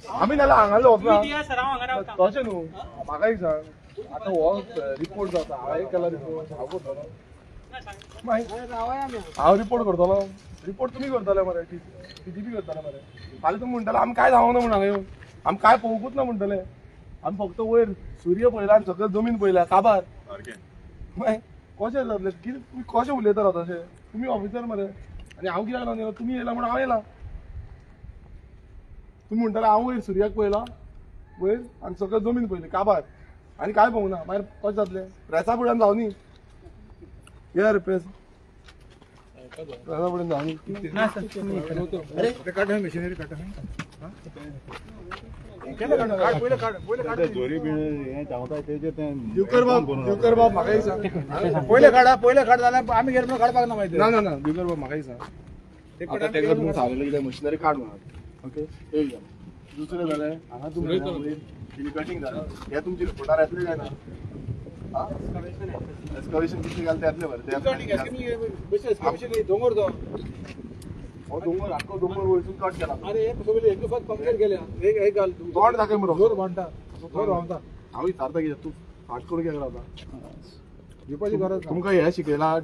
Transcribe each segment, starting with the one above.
आमी नाल्यार हांगा वचना तशें न्हू. म्हाका एक सांग, आतां हो रिपोर्ट जाता, हांवें केला रिपोर्ट, हांव करतलो, हांव रिपोर्ट करतलो. रिपोर्ट तुमी करतले मरे, टीजीपी करतले मरे. फाल्यां तुमी म्हणटले आमी कांय जावंक ना म्हूण हांगा येवन, आमी कांय पळोवंकूच ना म्हणटले, आमी फक्त वयर सूर्य पळयला आनी सगळें जमीन पळयल्या काबार. मागीर कशें जातलें? कितें तुमी कशें उलयता रावता अशें? तुमी ऑफिसर मरे आनी हांव कित्याक लागून येयला? तुमी येयला म्हूण हांव येयला. तुमी म्हणटाले हांव वयर सुर्याक पळयला वयर आनी सगळें जमीन पळयली काबार आनी कांय पळोवंक ना. मागीर कशें जातलें? प्रेसा फुड्यान जावनी ये रे, प्रेस प्रेसा फुड्यान जावनी. दिवकर बाब म्हाका एक सांग, पयले काडा, पयले काड जाल्यार आमी गेले म्हणून काडपाक ना मागीर. ना ना ना, दिवकर बाब म्हाका एक सांग, आतां तेका तुमी सांगलें कितें मशिनरी काड म्हणून, ओके एक जालें. दुसरें जालें हांगा तुमचें कटिंग जालें, हें तुमचे रिपोर्टार येतलें काय ना? एक्सकवेशन कितलें घालें तें येतलें बरें. दोंगर तो हो दोंगर आख्खो दोंगर वयरसून कट केला. अरे सगळे एक फक्त कंप्लीट केल्या, एक एक घाल तोंड दाखय मरो, जोर भांडटा, जोर भांडटा. हांव विचारता कितें, तूं फाट करून कित्याक रावता? दिवपाची गरज ना तुमकां हें शिकयलां.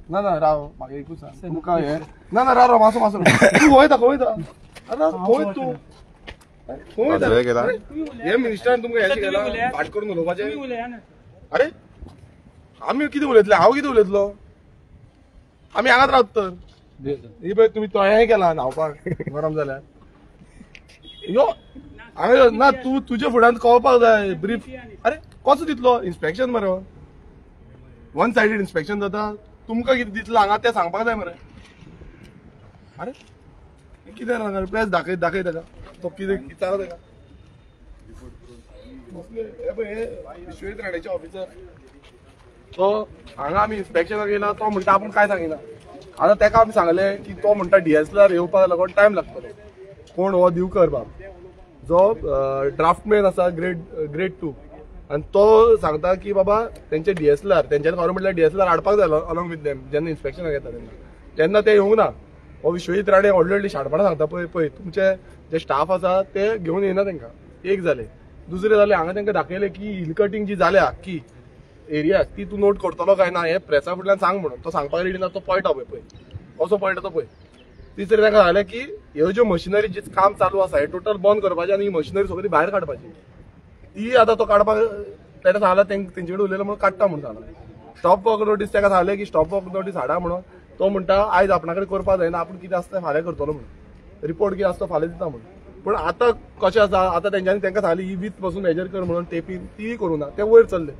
ना ना राव, म्हाका एकूच सांग, तुमकां हें ना ना राव राव मासो मासो, तूं वयता खंय वयता आतां? खंय तूं खंय वयता? हे मिनिस्टरान तुमकां हें शिकयलां फाट करून उलोवपाचें? अरे आमी कितें उलयतले? हांव कितें उलयतलो? आमी हांगाच रावत तर. ही पळय तुमी तो हें केला न्हांवपाक गरम जाल्यार यो हांगा ना. तूं तुजे फुड्यान कळपाक जाय ब्रीफ. अरे कसो दितलो इन्स्पेक्शन मरे? वन सायडेड इन्स्पेक्शन जाता. तुमकां कितें दितलो हांगा तें सांगपाक जाय मरे. अरे कितें ना प्रेस दाखय दाखय ताका, तो कितें विचारा ताका. हे पळय हे विश्वजीत राणेचे ऑफिसर, तो हांगा आमी इन्स्पेक्शनाक येयला, तो म्हणटा आपूण कांय सांगिना. आतां ताका आमी सांगलें की तो म्हणटा डीएसएलआर येवपाक लागून टायम लागतलो. कोण हो दिवकर बाब जो ड्राफ्टमॅन आसा ग्रेड ग्रेड 2, आनी तो सांगता की बाबा तेंचे डीएसएलआर तेंच्यानी खबर म्हटल्यार डीएसएलआर हाडपाक जाय अलॉंग विथ देम जेन्ना इन्स्पेक्शनाक येता तेन्ना, तेन्ना ते येवंक ना. हो विश्वजीत राणे व्हडली व्हडली शाणपणां सांगता, पळय पळय तुमचे जे स्टाफ आसा ते घेवन येयना तांकां. एक जालें. दुसरें जालें हांगा तांकां दाखयलें की हिल कटिंग जी जाल्या आख्खी एरिया ती तूं नोट करतलो काय ना हें प्रेसा फुडल्यान सांग म्हणून. तो सांगपाक रेडी ना, तो पळटा पळय पळय कसो पळटा तो पळय. तिसरें तांकां सांगलें की ह्यो ज्यो मशिनरी जें काम चालू आसा हें टोटल बंद करपाचें आनी ही मशिनरी सगळी भायर काडपाची. ती आतां तो काडपाक तेणें सांगलां, तेंचे कडेन उलयलें म्हणून काडटा म्हणून सांगलां. स्टॉप वर्क नोटीस ताका सांगलें की स्टॉप वर्क नोटीस हाडा म्हणून. तो म्हणटा आयज आपणा कडेन करपाक जायना, आपूण कितें आसता फाल्यां करतलो म्हणून, रिपोर्ट कितें आसता फाल्यां दिता म्हणून. पूण आतां कशें आसा, आतां तेंच्यांनी तांकां सांगलें ही वीज पासून मेजर कर म्हणून टेपीन, तीय करूं ना, ते वयर चल्ले.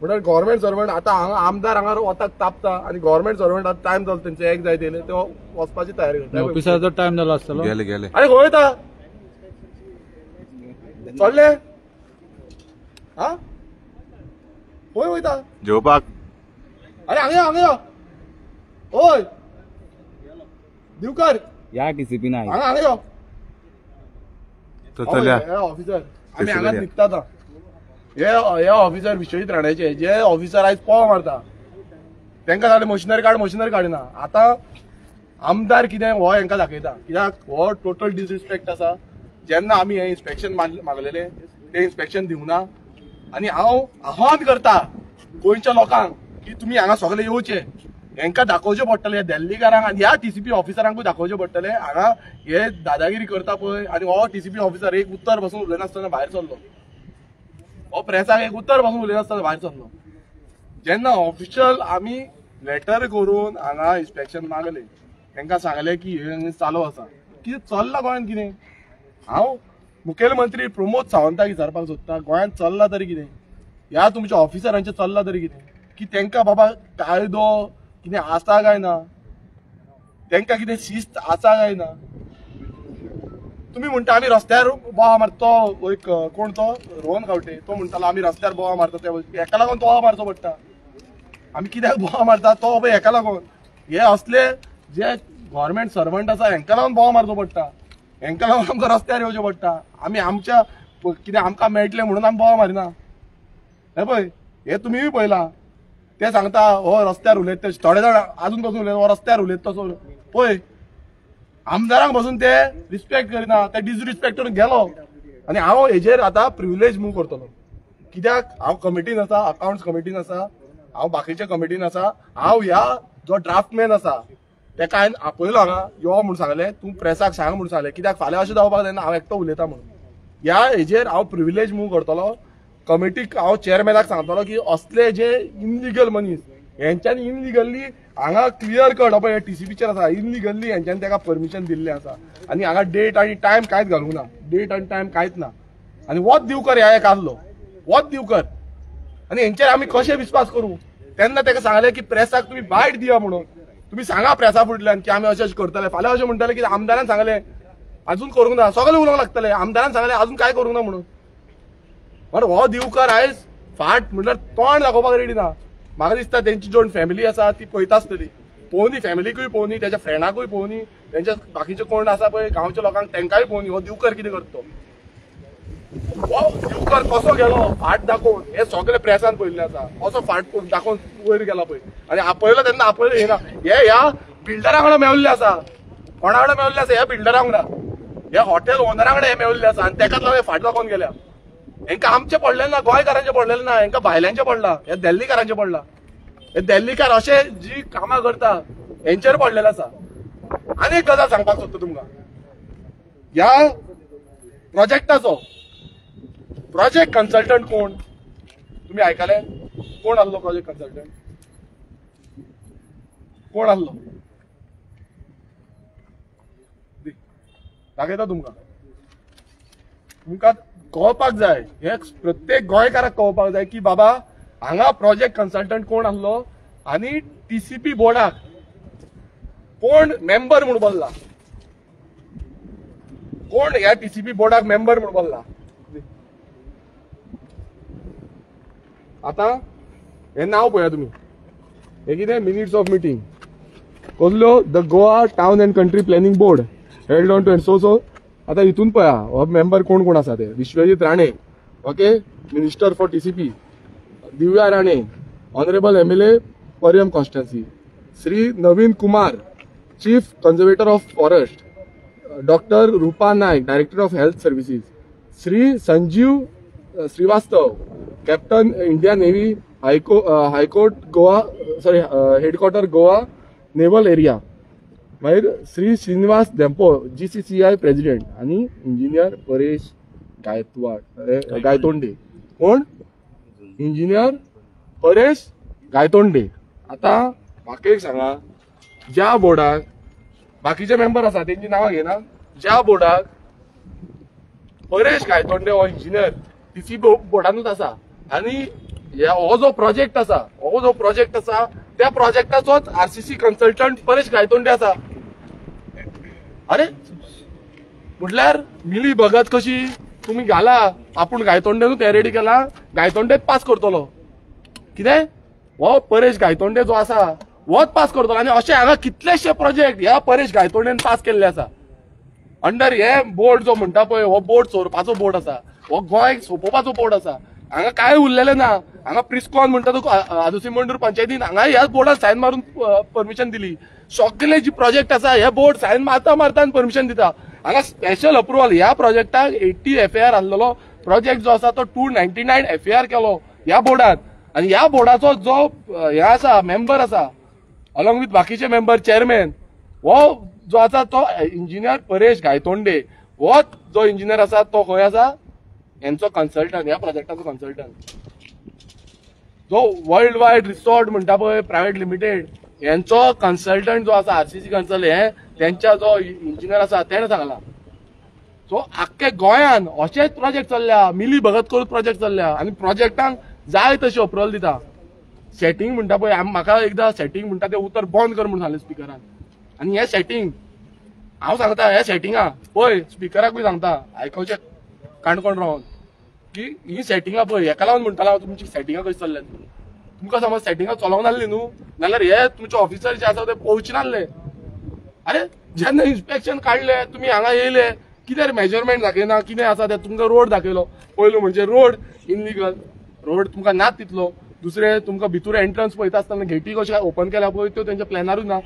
म्हणल्यार गव्हर्मेंट सर्वंट आतां हांगा आमदार हांगा वताक तापता आनी गव्हर्मेंट सर्वंट आतां टायम जालो तेंचे एक जायत येयले ते वचपाची तयारी करता. ऑफिसाचो टायम जालो आसतलो. गेले गेले. अरे खंय वयता? चल्ले हा खंय वयता? जेवपाक. अरे हांगा यो, हांगा यो. ओय दिवकर या टीसीपी ना हांगा हांगा यो. तो चल्या ऑफिसर आमी हांगाच न्हिदता आतां. हे ऑफिसर विश्वजीत राण्याचे जे ऑफिसर आयज पोव मारता तांकां जालें मशिनरी काड, मशिनरी काडिना. आतां आमदार कितें हो हेंकां दाखयता, कित्याक हो टोटल डिसरिस्पेक्ट आसा. जेन्ना आमी हें इन्स्पेक्शन मागलेलें तें इन्स्पेक्शन दिवना आनी हांव आव्हान करता गोंयच्या लोकांक की तुमी हांगा सगळे येवचे, हेंकां दाखोवचें पडटलें ह्या दिल्लीकारांक आनी ह्या टीसीपी ऑफिसरांकूय दाखोवचें पडटलें हांगा हे दादागिरी करता पळय. आनी हो टीसीपी ऑफिसर एक उत्तर पासून उलयनासतना भायर सरलो, हो प्रेसाक एक उत्तर पासून उलयनासतना भायर सरलो. जेन्ना ऑफिशियल आमी लेटर करून हांगा इन्स्पेक्शन मागलें, तांकां सांगलें की हें चालू आसा, कितें चल्लां गोंयांत कितें? हांव मुखेलमंत्री प्रमोद सावंताक विचारपाक सोदता, गोंयांत चल्लां तरी कितें? ह्या तुमच्या ऑफिसरांचें चल्लां तरी कितें? की तांकां बाबा कायदो कितें आसा काय ना, तांकां कितें शिस्त आसा काय ना? तुम्ही म्हणटा आमी रस्त्यार बोवा मारता, तो एक कोण तो रोहन खावटे तो म्हणटालो आमी रस्त्यार बोवा मारता, ते हेका लागून तो बोवा मारचो पडटा. आमी कित्याक बोवा मारता तो पळय हेका लागून, हे असले जे गव्हर्मेंट सर्वंट आसा हेंकां लागून बोवा मारचो पडटा, हेंकां लागून आमकां रस्त्यार येवचें पडटा. आमी आमच्या कितें आमकां मेळटलें म्हणून आमी बोवा मारिना. हे पळय हे तुमीय पळयलां, ते सांगता हो रस्त्यार उलयता, थोडे जाण अजून पसून उलयता हो रस्त्यार उलयता तसो. पळय आमदारांक बसून ते रिस्पेक्ट करिना, ते डिसरिस्पेक्ट करून गेलो. आनी हांव हेजेर आतां प्रिविलेज मूव करतलो, कित्याक हांव कमिटीन आसा, अकावंट्स कमिटीन आसा, हांव बाकीच्या कमिटीन आसा. हांव ह्या जो ड्राफ्टमॅन आसा तेका हांवें आपयलो हांगा यो म्हूण सांगलें, तूं प्रेसाक सांग म्हूण सांगलें, कित्याक फाल्यां अशें जावपाक जायना हांव एकटो उलयता म्हणून. ह्या हेजेर हांव प्रिविलेज मूव करतलो. कमिटीक हांव चेअरमॅनाक सांगतलो की असले जे इनलिगल मनीस हेंच्यांनी इनलिगली हांगा क्लियर कट पळय टीसीपीचेर आसा, इनलिगली हेंच्यांनी तेका परमिशन दिल्लें आसा. आनी हांगा डेट आनी टायम कांयच घालूंक ना, डेट आनी टायम कांयच ना. आनी वत दिवकर ह्या एक आसलो, वत दिवकर. आनी हेंचेर आमी कशें विस्वास करूं? तेन्ना तेका सांगलें की प्रेसाक तुमी बायट दिया म्हणून, तुमी सांगा प्रेसा फुडल्यान की आमी अशें अशें करतले. फाल्यां अशें म्हणटले की आमदारान सांगलें अजून करूंक ना, सगळे उलोवंक लागतले आमदारान सांगलें अजून कांय करूंक ना म्हणून. बट हो दिवकर आयज फाट म्हणल्यार तोंड दाखोवपाक रेडी ना. म्हाका दिसता तेंची जॉयंट फॅमिली आसा ती पळयता आसतली, पळोवनी फॅमिलीकूय पळोवनी, तेच्या फ्रेंडाकूय पळोवनी, तेंच्या बाकीचे कोण आसा पळय गांवच्या लोकांक तेंकांय पळोवनी हो दिवकर कितें करता तो. हो दिवकर कसो गेलो फाट दाखोवन हे सगळे प्रेसान पळयल्लें आसा, कसो फाट दाखोवन वयर गेला पळय. आनी आपयलो तेन्ना आपयलो येना, हे ह्या बिल्डरा वांगडा मेवल्ले आसा, कोणा वांगडा मेवल्ले आसा, ह्या बिल्डरा वांगडा, ह्या हॉटेल ओनरा वांगडा हे मेवल्ले आसा. आनी तेकाच लागून फाट दाखोवन गेल्या. हेंकां आमचें पडलें ना, गोंयकारांचें पडलेलें ना, हेंकां भायल्यांचें पडलां, हे दिल्लीकारांचें पडलां. हे दिल्लीकार अशे जी कामां करता हेंचेर पडलेलें आसा. आनी एक गजाल सांगपाक सोदता तुमकां, ह्या प्रोजेक्टाचो प्रोजेक्ट कन्सल्टंट कोण तुमी आयकले? कोण आसलो प्रोजेक्ट कन्सल्टंट? कोण आसलो दाखयता तुमकां. तुमकां कळपाक जाय, हे प्रत्येक गोंयकाराक कळपाक जाय की बाबा हांगा प्रोजेक्ट कन्सल्टंट कोण आसलो आनी टीसीपी बोर्डाक कोण मेंबर म्हूण बसला, कोण ह्या टीसीपी बोर्डाक मेंबर म्हूण बसला. आतां हें नांव पळया तुमी, हें कितें मिनिट्स ऑफ मिटींग कसल्यो, the Goa town and country planning board held on to and so so. आतां हितून पळया हो मेंबर कोण कोण आसा ते, Vishwajit Rane, okay, minister for TCP, Divya Rane, honourable MLA Poriem constituency, Shri Naveen Kumar, chief conservator of forest, doctor Rupa Naik, director of health services, Shri Sanjeev Srivastava, captain India navy, high court Goa, sorry headquarter Goa naval area, मागीर Shri Srinivasa Dempo GCCI president आनी engineer Paresh गायतवाड Gaitonde. कोण? Engineer Paresh Gaitonde. आतां म्हाका एक सांगा, ज्या बोर्डाक बाकीचे member आसा तेंची नांवां घेना, ज्या बोर्डाक परेश गायतोंडे हो इंजिनियर टीसी बोर्डानूच आसा आनी हो जो प्रोजेक्ट आसा, हो जो प्रोजेक्ट आसा त्या प्रोजेक्टाचोच आरसीसी कन्सल्टंट परेश गायतोंडे आसा. अरे म्हटल्यार मिली भगत कशी तुमी घाला, आपूण गायतोंडेनूच हें रेडी केला, गायतोंडेच पास करतलो कितें, हो परेश गायतोंडे जो आसा होच पास करतलो. आनी अशे हांगा कितलेशे प्रोजेक्ट ह्या परेश गायतोंडेन पास केल्ले आसा. अंडर हे बोर्ड जो म्हणटा पळय, हो बोर्ड चोरपाचो बोर्ड आसा, हो गोंय सोंपोवपाचो बोर्ड आसा. हांगा कांय उरलेलें ना. हांगा प्रिस्कॉन म्हणटा तो आदोसी मंडूर पंचायतीन हांगा ह्याच बोर्डान सायन मारून परमिशन दिली. सगळे जी प्रोजेक्ट आसा हे बोर्ड सायन मारता मारता परमिशन दिता. हांगा स्पेशल अप्रुवल ह्या प्रोजेक्टाक 80 FAR आसलेलो प्रोजेक्ट जो आसा तो 299 FAR केलो ह्या बोर्डान. आनी ह्या बोर्डाचो जो हे आसा मेंबर आसा अलॉंग विथ बाकीचे मेंबर चेअरमॅन, हो जो आसा तो इंजिनियर परेश गायतोंडे, हो जो इंजिनियर आसा तो खंय आसा, हेंचो कन्सल्टंट, ह्या प्रोजेक्टाचो कन्सल्टंट जो वर्ल्ड वायड रिसॉर्ट म्हणटा पळय प्रायव्हेट लिमिटेड, हेंचो कन्सल्टंट जो आसा आरसीसी कन्सल्ट, हे तेंच्या जो इंजिनियर आसा तेणें सांगला. सो आख्खे गोंयान अशेच प्रोजेक्ट चल्ल्या, मिली भगत करून प्रोजेक्ट चल्ल्या आनी प्रोजेक्टांक जाय तशी अप्रुवल दिता. सेटिंग म्हणटा पळय, म्हाका एकदां सेटिंग म्हणटा तें उतर बंद कर म्हणून सांगलें स्पिकरान. आनी हें सेटिंग हांव सांगता हे सेटिंगां पळय, स्पिकराकूय सांगता आयकोवचें काणकोण रावन की ही सेटिंगां पळय, हेका लागून म्हणटालो हांव तुमची सेटिंगां कशी चल्ल्यात. तुमकां समज सेटिंगां चलोवंक नासली न्हू जाल्यार हे तुमचे ऑफिसर जे आसा ते पळोवचे नासले. अरे जेन्ना इन्स्पेक्शन काडले तुमी हांगा येयले, कितें मेजरमेंट दाखयना, कितें आसा तें तुमकां रोड दाखयलो. पयलो म्हणजे रोड इनलिगल, रोड तुमकां नात तितलो. दुसरें तुमकां भितूर एंट्रन्स पळयता आसतना गेटी कशें ओपन केल्या पळय त्यो तेंच्या प्लॅनारूच ना.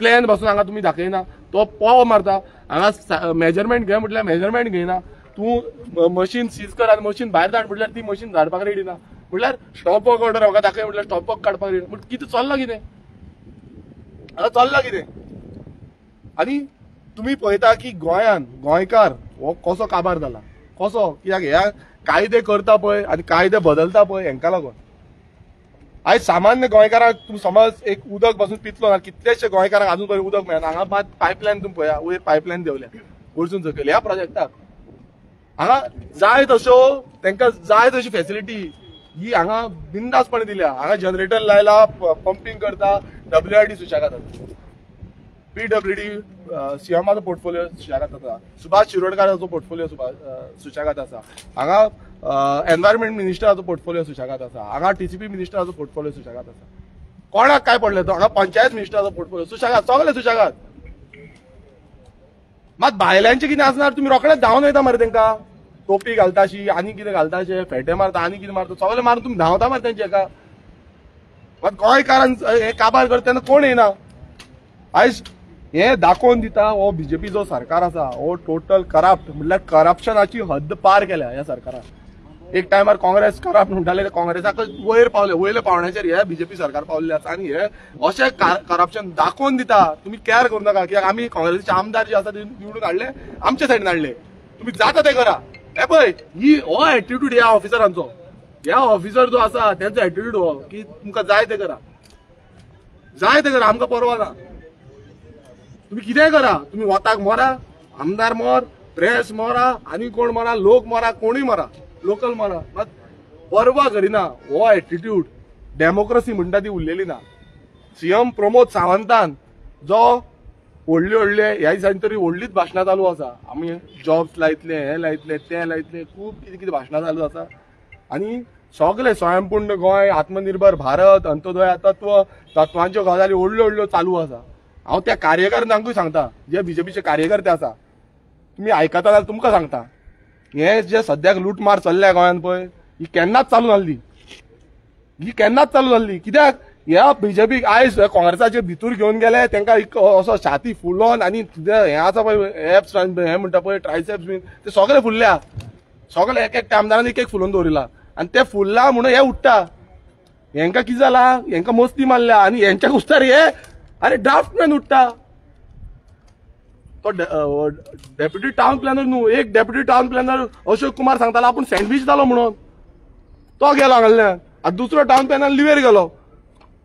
प्लॅन पासून हांगा तुमी दाखयना, तो पोव मारता. हांगा मेजरमेंट घे म्हटल्यार मेजरमेंट घेयना. तूं मशीन सीज कर आनी मशीन भायर धाड म्हटल्यार ती मशीन धाडपाक रेडी ना. म्हटल्यार स्टॉप वर्क ऑर्डर म्हाका दाखय म्हटल्यार स्टॉप वर्क काडपाक रेडी. पूण कितें चल्लां कितें आतां, चल्लां कितें? आनी तुमी पळयता की गोंयान गोंयकार हो कसो काबार जाला, कसो कित्याक ह्या कायदे करता पळय आनी कायदे बदलता पळय हेंकां लागून. आयज सामान्य गोंयकारांक तूं समज एक उदक पासून पितलो ना, कितलेशे गोंयकारांक आजून पर्यंत उदक मेळना. हांगा मात पायपलायन तुमी पळया, वयर पायपलायन देंवल्या वरसून सकयल ह्या प्रोजेक्टाक. हांगा जाय तश्यो तांकां जाय तशी फेसिलिटी ही हांगा बिंदासपणे दिल्या. हांगा जनरेटर लायला, पंपींग करता, डब्ल्यूआरडी सुशेगाद आसा, पीडब्ल्यूडी सीएमाचो पोर्टफोलियो सुशेगाद आसा, सुभाष शिरोडकाराचो पोर्टफोलियो सुशेगाद आसा, हांगा एनवायरमेंट मिनिस्टराचो पोर्टफोलियो सुशेगाद आसा, हांगा टीसीपी मिनिस्टराचो पोर्टफोलियो सुशेगाद आसा. कोणाक काय पडलें तो हांगा पंचायत मिनिस्टराचो पोर्टफोलियो सुशेगाद, सगळे सुशेगाद. मात भायल्यांचें कितें आसणार तुमी रोखडेच धांवन वयता मरे, तांकां टोपी घालता अशी आनी कितें घालता, अशें फेटे मारता आनी कितें मारता, सगळे मारून तुमी धांवता मरे तेंचे हेका. मात गोंयकारान हे काबार करता तेन्ना कोण येना. आयज हे दाखोवन दिता हो बीजेपी जो सरकार आसा हो टोटल करप्ट, म्हटल्यार करप्शनाची हद्द पार केल्या ह्या सरकारान. एक टायमार काँग्रेस करप्ट म्हणटाले, काँग्रेसाक वयर पावले, वयल्या पावण्याचेर हे बीजेपी सरकार पावल्ले आसा. आनी हे अशें करप्शन दाखोवन दिता. तुमी कॅर करूं नाका कित्याक आमी काँग्रेसीचे आमदार जे आसा ते निवडून हाडले, आमच्या सायडीन हाडले, तुमी जाता ते करा. हे पळय ही हो एटिट्यूड ह्या ऑफिसरांचो, ह्या ऑफिसर जो आसा तेंचो एटिट्यूड हो की तुमकां जाय ते करा, जाय ते करा, आमकां परवा ना, तुम्ही कितेंय करा, तुम्ही वताक मरा, आमदार मर, प्रेस मरा, आनी कोण मरा, लोक मरा, कोणूय मरा, लोकल मरा, मात परवा करिना. हो एटिट्यूड डेमोक्रेसी म्हणटा ती उरलेली ना. सीएम प्रमोद सावंतान जो व्हडले व्हडले ह्या दिसांनी तरी व्हडलीच भाशणां चालू आसा, आमी जॉब्स लायतले, हे लायतले, ते लायतले, खूब कितें कितें भाशणां चालू आसा. आनी सगळे स्वयंपूर्ण गोंय, आत्मनिर्भर भारत, अंत्योदय तत्व, तत्वांच्यो गजाली व्हडल्यो व्हडल्यो चालू आसा. हांव त्या कार्यकर्त्यांकूय सांगता, जे बीजेपीचे कार्यकर्ते आसा, तुमी आयकता जाल्यार तुमकां सांगता, हे जे सद्याक लुटमार चल्ल्या गोंयांत पळय ही केन्नाच चालू जाल्ली, ही केन्नाच चालू जाल्ली. कित्याक ह्या बीजेपीक आयज काँग्रेसाचे भितूर घेवन गेले, तांकां एक असो छाती फुलोवन आनी हें आसा पळय एप्स हें म्हणटा पळय ट्रायसेप्स बीन ते सगळे फुलल्या, सगळे एक एकट्या आमदारान एक एक फुलोवन दवरिला. आनी ते फुलला म्हणून हे उठ्ठा. हेंकां कितें जालां, हेंकां मस्ती मारल्या आनी हेंच्या कुस्तार हे अरे ड्राफ्टमॅन उठ्ठा. तो डेप्युटी टावन प्लॅनर न्हू, एक deputy town planner Ashok Kumar सांगतालो आपूण सँडवीच जालो म्हणून, तो गेलो हांगासरल्यान. आतां दुसरो टावन प्लॅनर लिवेर गेलो,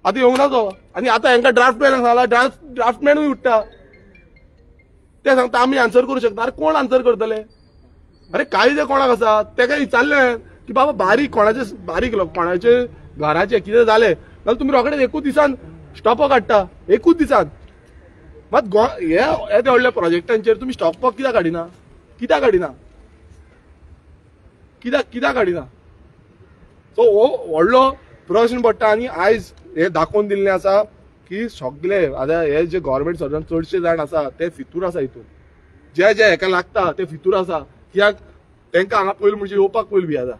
आतां येवंक ना तो. आनी आतां हेंकां ड्राफ्टमॅनाक सांगला, ड्राफ्टमॅनूय उठ्ठा, ते सांगता आमी आन्सर करूं शकता. अरे कोण आन्सर करतले? अरे कायदे कोणाक आसा तेका विचारलें की बाबा बारीक कोणाचे, बारीक लोक कोणाचे घराचे कितें जालें जाल्यार तुमी रोखडेच एकूच दिसान स्टॉप काडटा, एकूच दिसान. मात हे येद्या व्हडल्या प्रोजेक्टांचेर तुमी स्टॉप कित्याक काडिना, कित्याक काडिना, कित्याक कित्याक काडिना? सो हो व्हडलो प्रश्न पडटा. आनी आयज हे दाखोवन दिल्लें आसा की सगळे आतां हे जे गव्हर्मेंट सर्वंट चडशे जाण आसा ते फितूर आसा, हितून जे जे हेका लागता ते फितूर आसा. कित्याक तांकां हांगा पयलीं म्हणजे येवपाक पयलीं भियेता.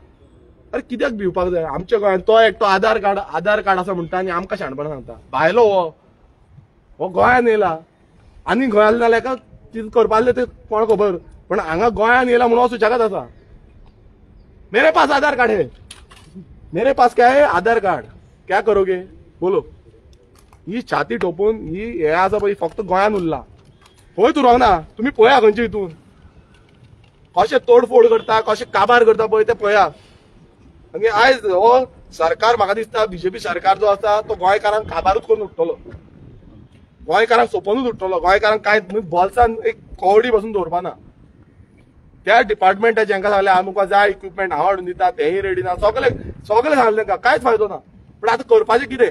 अरे कित्याक भिवपाक जाय? आमच्या गोंयांत तो एकटो आधार कार्ड, आधार कार्ड आसा म्हणटा आनी आमकां शाणपणां सांगता. भायलो हो हो गोंयान येयला आनी गोंयांत जाल्यार एका कितें करपा जालें तें कोण खबर, पण हांगा गोंयान येयला म्हणून हो सुशेगाद आसा. मेरे पास आधार कार्ड है, मेरे पास क्या है आधार कार्ड, क्या करोगे बोलो. ही छाती टोपून ही हे आसा पळय फक्त गोंयान उरला, खंय उरोंक ना. तुमी पळया खंयचे हितून कशें तोडफोड करता, कशें काबार करता पळय तें पळया. आनी आयज हो सरकार म्हाका दिसता बीजेपी सरकार जो आसा तो गोंयकारांक काबारूच करून उडटलो, गोंयकारांक सोपोनूच उडटलो. गोंयकारांक कांय बोल्सान एक कवडी पासून दवरपा ना. त्या डिपार्टमेंटाचे हांकां सांगलें आमकां जाय इक्विपमेंट हांव हाडून दिता, तेंय रेडी ना, सगळे सगळे सांगलें तांकां, कांयच फायदो ना. पूण आतां करपाचें कितें?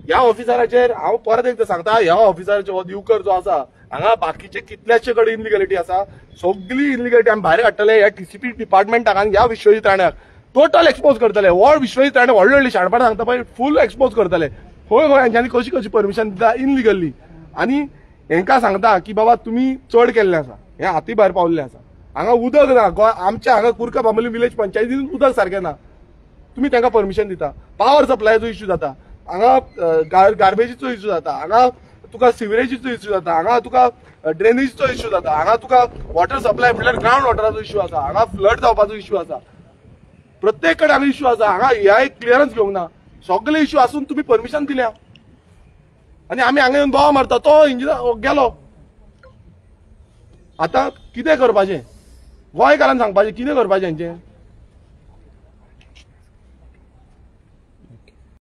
ह्या ऑफिसराचेर हांव परत एकदां सांगता, ह्या ऑफिसराचेर हो दिवकर जो आसा हांगा बाकीचे कितल्याशे कडेन इनलिगलिटी आसा, सगळी इनलिगलिटी आमी भायर काडटले. ह्या टीसीपी डिपार्टमेंटाक आनी ह्या विश्वजीत राण्याक टोटल एक्सपोज करतले. व्हड विश्वजीत राणे व्हडली व्हडली शाणपणां सांगता पळय, फूल एक्सपोज करतले. खंय खंय हेंच्यांनी कशी कशी परमिशन दिता इनलिगली, आनी हेंकां सांगता की बाबा तुमी चड केल्लें आसा, हे हाती भायर पावल्ले आसा. हांगा उदक ना, आमच्या हांगा कुर्का बांबोली विलेज पंचायतीन उदक सारकें ना, तुमी तांकां परमिशन दिता. पावर सप्लायचो इश्यू जाता हांगा, गार्बेजीचो इश्यू जाता हांगा, तुका सिवरेजीचो इश्यू जाता हांगा, तुका ड्रेनेजीचो इश्यू जाता हांगा, तुका वॉटर सप्लाय म्हळ्यार ग्रावंड वॉटराचो इश्यू आसा हांगा, फ्लड जावपाचो इश्यू आसा, प्रत्येक कडेन हांगा इश्यू आसा. हांगा ह्या एक क्लियरन्स घेवंक ना, सगळे इश्यू आसून तुमी परमिशन दिल्या आनी आमी हांगा येवन बोवा मारता. तो इंजिनियर गेलो. आतां कितें करपाचें गोंयकारान सांगपाचें, कितें करपाचें हेंचें?